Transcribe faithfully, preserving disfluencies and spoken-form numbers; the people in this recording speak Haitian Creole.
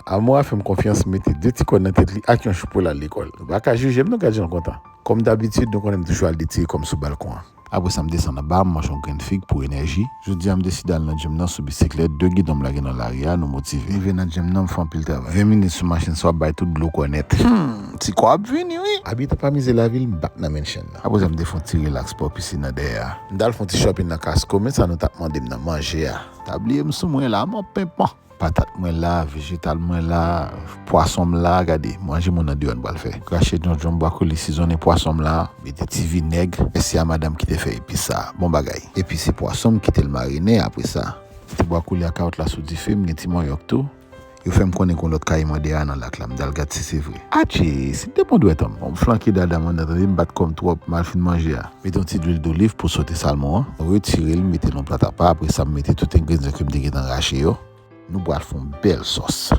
Amoura fè m konfyans, mete de ti kòn nan tèt li ak yon choupo l al lekòl. Nou pa ka jije m non, gad jan l kontan. Kòm dabitid, nou konnen m toujou al detire kò m sou balkon an. Apre sa, m desann anba, m manje yon grenn fig pou enèji. Jodi a, m deside al nan gym nan sou bisiklèt, de gidon m lage nan lari a, nou motive. Rive nan gym nan, m fè anpil travay. Ven minit sou machin sa, w ap bay tout dlo kò nèt. Hmm, ti kò ap vini, wi. Abitan pa mize lavil, m back nan mention nan. Apre sa, m te fè yon ti relax bò pisin nan dèyè a. M t al fè yon ti shopping nan Costco, men sa nou t ap mande m nan manje a. Tabliye m sou mwen la, m ap penpan. Patat mwen la, vejetal mwen la, pwason m la, gade, manje moun nan deyò n pral fè. Krache djondjon bwakoli sizonnen pwason m la, mete ti vinèg, mèsi a madanm ki te fè epis sa, bon bagay. Epi se pwason m kite l marinen apre sa. Mete bwakoli ak kawòt la sou dife, m gen ti manyòk tou. Yo fè m konnen gon lòt kayiman dèyè a nan lak la, m t al gad si se vre. Atchi, si te pon dwèt an m, bon, m flanke dada m anndan, tande m bat kò m twòp, m al fin manje a. Mete yon ti dwil doliv pou sote salmon an, retire l, mete l nan plat apa, apre sa m mete tout engredyan ke m te gentan rache yo. Nou pral fè yon bèl sòs.